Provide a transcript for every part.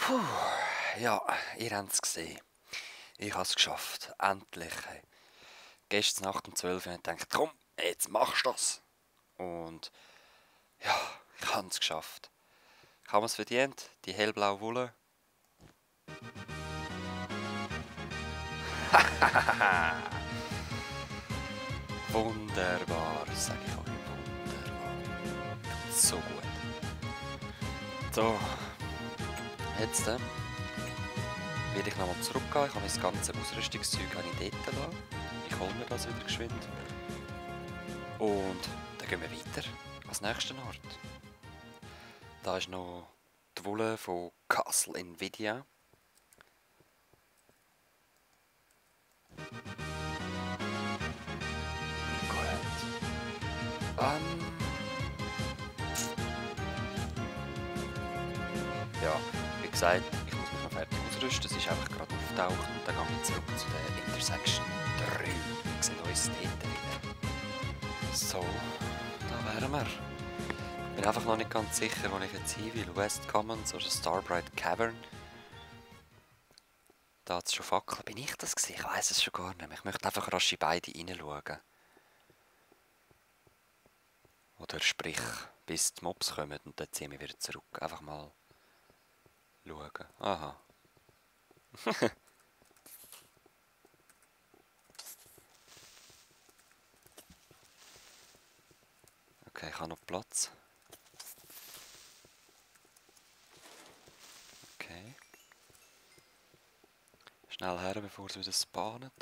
Puh, ja, ihr habt es gesehen. Ich habe es geschafft. Endlich. Gestern Nacht um 12 Uhr habe ich gedacht, komm, jetzt machst du das. Und ja, ich habe es geschafft. Ich habe es verdient, die hellblaue Wolle. Wunderbar, sage ich euch. Wunderbar. So gut. So, jetzt werde ich nochmal zurückgehen. Ich habe mein ganzes Ausrüstungszeug dort gelassen. Ich hole mir das wieder geschwind. Und dann gehen wir weiter als nächsten Ort. Da ist noch die Wolle von Castle Nvidia. Ja, wie gesagt, ich muss mich noch fertig ausrüsten. Es ist einfach gerade auftaucht und dann gehe ich zurück zu der Intersection 3. Wir sehen uns dort wieder. So, da wären wir. Ich bin einfach noch nicht ganz sicher, wo ich jetzt hin will. West Commons oder Starbright Cavern. Da hat es schon Fackeln. Bin ich das gewesen? Ich weiss es schon gar nicht mehr. Ich möchte einfach rasch in beide reinschauen. Oder sprich, bis die Mobs kommen und dann ziehen wir wieder zurück. Einfach mal schauen. Aha. Okay, ich habe noch Platz. Okay. Schnell her, bevor sie wieder spawnen.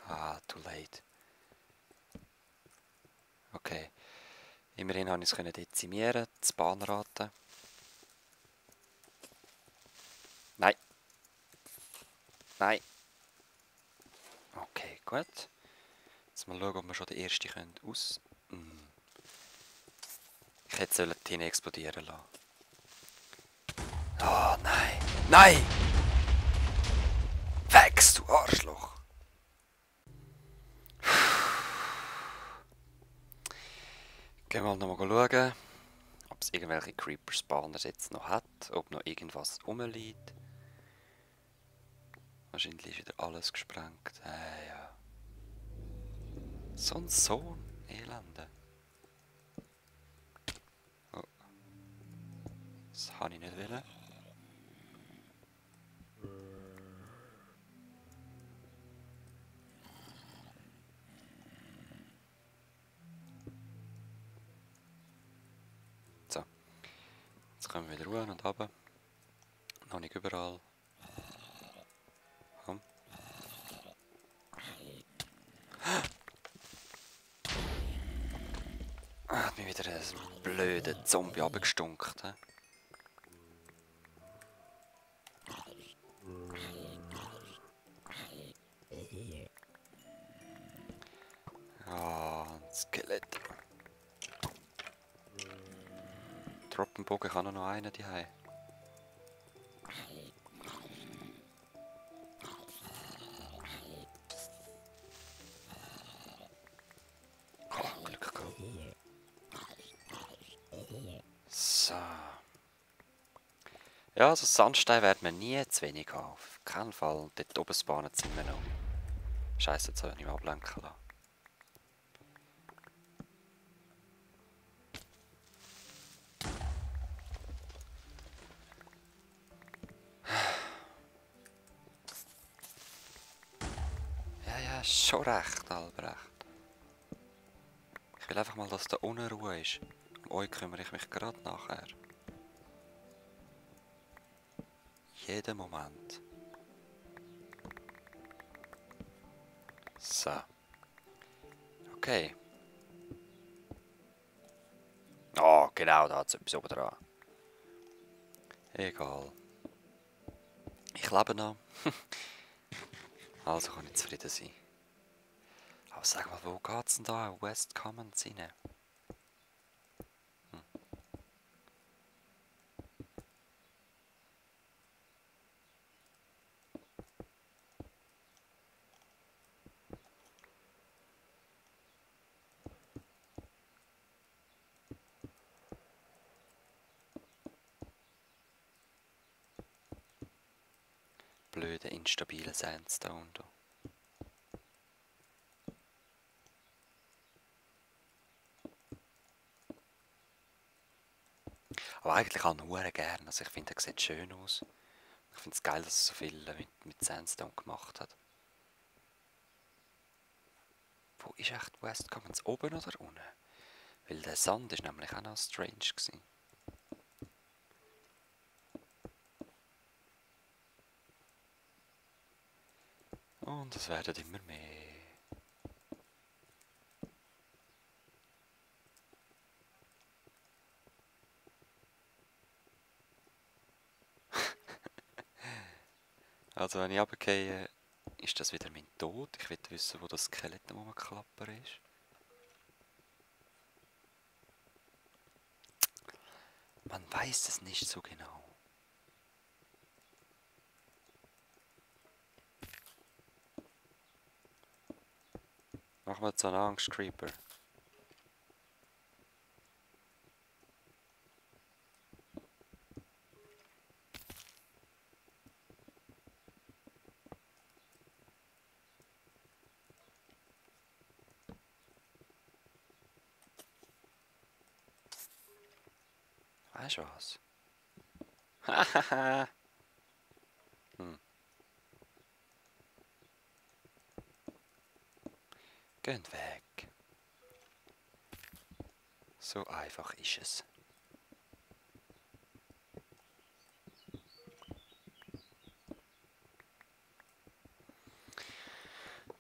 Ah, too late. Okay. Immerhin konnte ich es dezimieren, die Spawnrate. Nein. Nein. Okay, gut. Jetzt mal schauen, ob wir schon den ersten aus... Ich hätte die Tine explodieren lassen. Oh nein. Nein! Wächst, du Arschloch! Gehen wir mal schauen, ob es irgendwelche Creeper-Spawner jetzt noch hat, ob noch irgendwas rumliegt. Wahrscheinlich ist wieder alles gesprengt. Ja. So ein Sohn, Elende. Oh, das habe ich nicht wollen. So, jetzt kommen wir wieder runter und runter. Noch nicht überall. Komm. Hat mich wieder ein blöder Zombie abgestunken. He? Ah, ein Skelett. Truppenbogen kann nur noch einer die Hause. Oh, Glück gehabt. So. Ja, also Sandstein werden wir nie zu wenig haben. Auf keinen Fall. Und dort oben spawnen sind wir noch. Scheiße, jetzt habe ich nicht mehr ablenken lassen. Ja, schon recht, Albrecht. Ich will einfach mal, dass da unten Ruhe ist. Um euch kümmere ich mich gerade nachher. Jeden Moment. So. Okay. Oh, genau, da hat es etwas oben dran. Egal. Ich lebe noch. Also kann ich zufrieden sein. Aber sag mal, wo geht's denn da? West Commons rein? Blöde, instabile Sandstone da. Aber eigentlich auch nur gerne. Also ich finde, er sieht schön aus. Ich finde es geil, dass er so viel mit Sandstone gemacht hat. Wo ist echt West Commons? Oben oder unten? Weil der Sand ist nämlich auch noch strange gewesen. Und es werden immer mehr. Also wenn ich runtergehe, ist das wieder mein Tod. Ich will wissen, wo das Skelett rumklapper ist. Man weiß es nicht so genau. Machen wir jetzt einen Angst-Creeper. Weißt du was? Hahaha. Geht weg. So einfach ist es.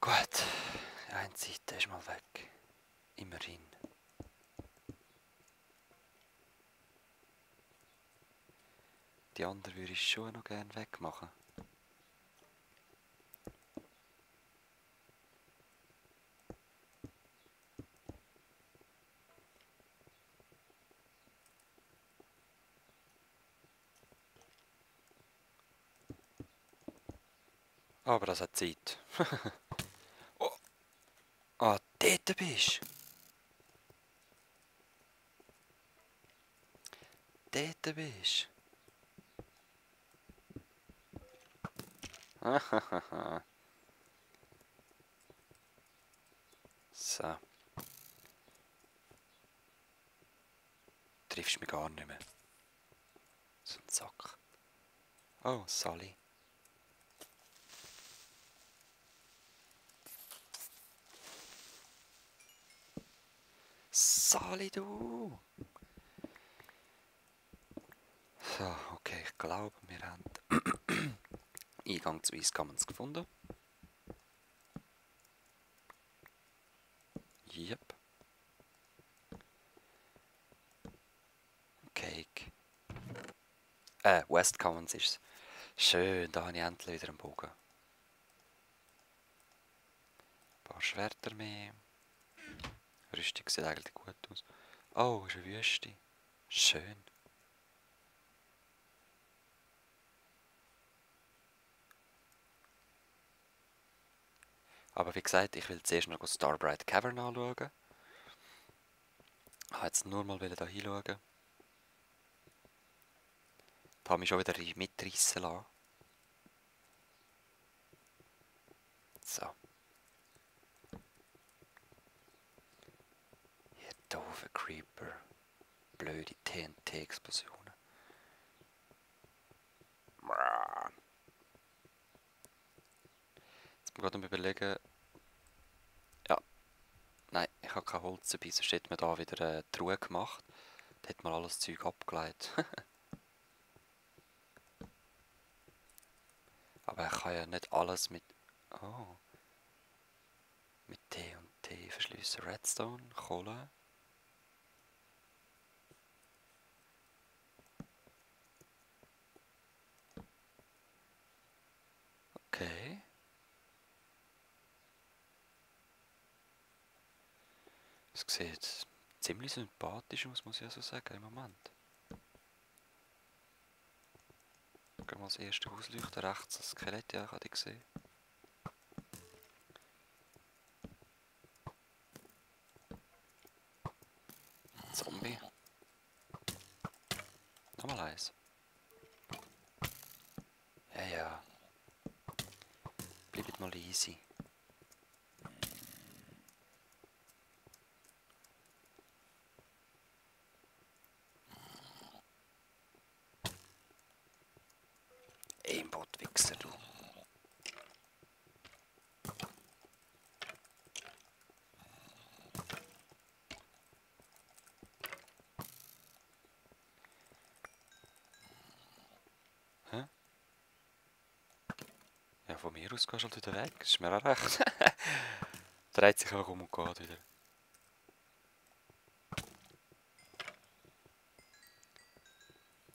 Gut, die eine Seite ist mal weg. Immerhin. Die andere würde ich schon noch gerne wegmachen. Aber das hat Zeit. Oh, ah, dort bist du. dort bist. So. Triffst mich gar nicht mehr. So ein Sack. Oh, Sally. Sally, du! So, okay, ich glaube, wir haben Eingang zu East Commons gefunden. Yep. Cake. West Commons ist es. Schön, da habe ich endlich wieder einen Bogen. Ein paar Schwerter mehr. Rüstung sieht eigentlich gut aus. Oh, ist eine Wüste. Schön. Aber wie gesagt, ich will zuerst noch Starbright Cavern anschauen. Ich wollte jetzt nur mal da hinschauen. Da habe ich mich schon wieder mitreissen lassen. So. Ihr doofe Creeper. Blöde TNT-Explosionen. Jetzt muss ich gerade überlegen. Ja. Nein, ich habe kein Holz dabei, sonst hätte man da wieder eine Truhe gemacht. Da hätte man alles Zeug abgeleitet. Aber ich kann ja nicht alles mit... Oh. Mit T und T verschliessen. Redstone, Kohle. Okay. Es sieht ziemlich sympathisch aus, muss ich ja so sagen, im Moment. Gehen wir als erste ausleuchten. Rechts das Skelett, ja, ich habe die gesehen. Zombie. Nochmal eins. Ja, ja. Bleibt mal easy. Aimbot-Wichser, du. Hä? Ja, von mir aus gehst du halt wieder weg. Das ist mir auch recht. Dreht sich auch um und geht wieder.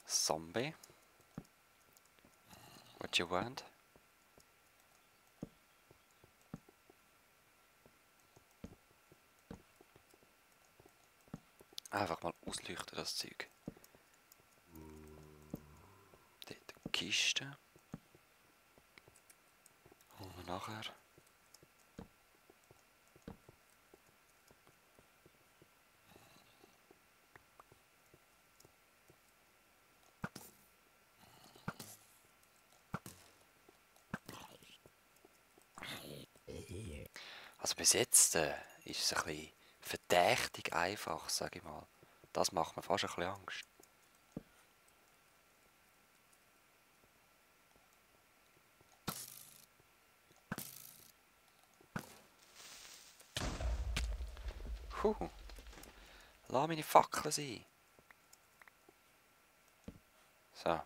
Zombie. What you want? Einfach mal ausleuchten, das Zeug. Dort die Kiste. Holen wir nachher. Also bis jetzt ist es ein bisschen verdächtig einfach, sage ich mal. Das macht mir fast ein bisschen Angst. Lass meine Fackeln sein. So.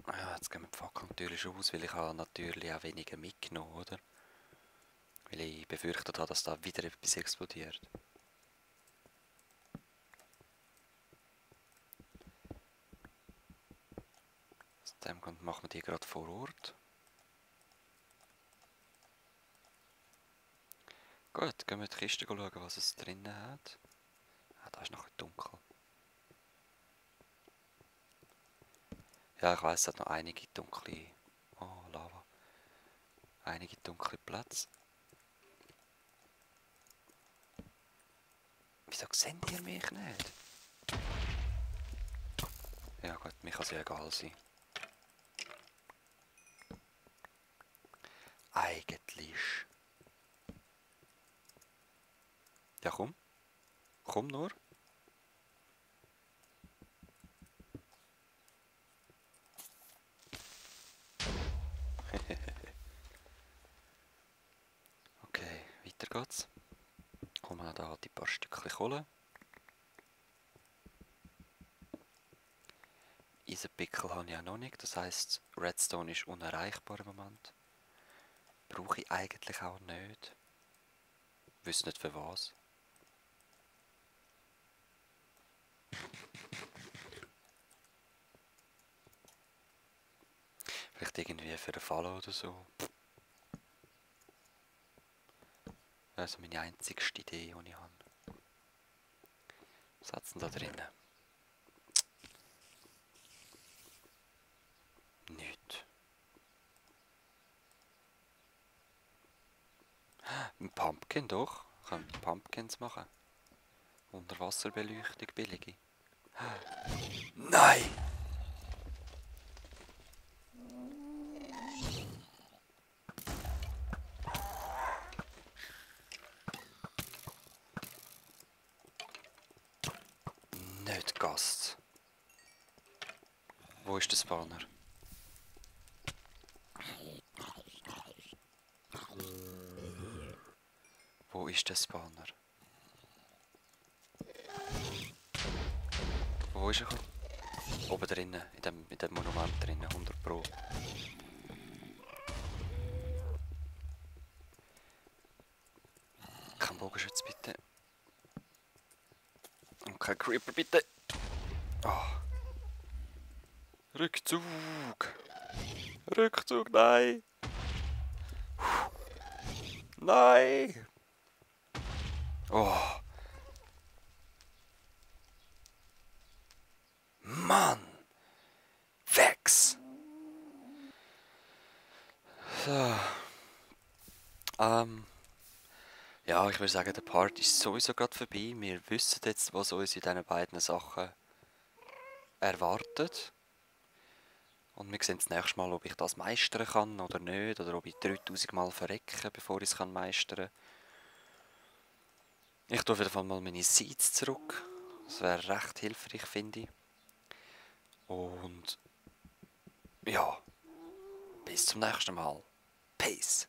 Ja, jetzt gehen wir die Fackeln natürlich aus, weil ich habe natürlich auch weniger mitgenommen, oder? Weil ich befürchtet habe, dass da wieder etwas explodiert. Aus dem Grund machen wir die gerade vor Ort. Gut, gehen wir in die Kiste schauen, was es drinnen hat. Ah, da ist noch dunkel. Ja, ich weiss, es hat noch einige dunkle... Oh, Lava. Einige dunkle Plätze. Wieso seht ihr mich nicht? Ja gut, mir kann es ja egal sein. Eigentlich. Ja komm. Komm nur. Okay, weiter geht's. Kommen wir da die paar Stückchen Kohle. Eisenpickel habe ich ja noch nicht, das heisst, Redstone ist unerreichbar im Moment. Brauche ich eigentlich auch nicht. Wüsste nicht für was. Vielleicht irgendwie für den Fall oder so. Das ist meine einzigste Idee, die ich habe. Was hat es denn da drinnen? Nichts. Ein Pumpkin doch. Ich kann Pumpkins machen. Unterwasserbeleuchtung billige. Nein! Nicht Gast. Wo ist der Spawner? Wo ist der Spawner? Wo ist er? Oben drinnen, in dem Monument drinnen, 100 Pro. Kein Bogenschütz bitte. Und kein Creeper bitte. Oh. Rückzug! Rückzug, nein! Nein! Oh! Mann! Wex! So. Ja, ich würde sagen, der Part ist sowieso gerade vorbei. Wir wissen jetzt, was uns in diesen beiden Sachen erwartet. Und wir sehen das nächste Mal, ob ich das meistern kann oder nicht. Oder ob ich 3000 Mal verrecke, bevor ich es meistern kann. Ich tue auf jeden Fall mal meine Seeds zurück. Das wäre recht hilfreich, finde ich. Und ja, bis zum nächsten Mal. Peace.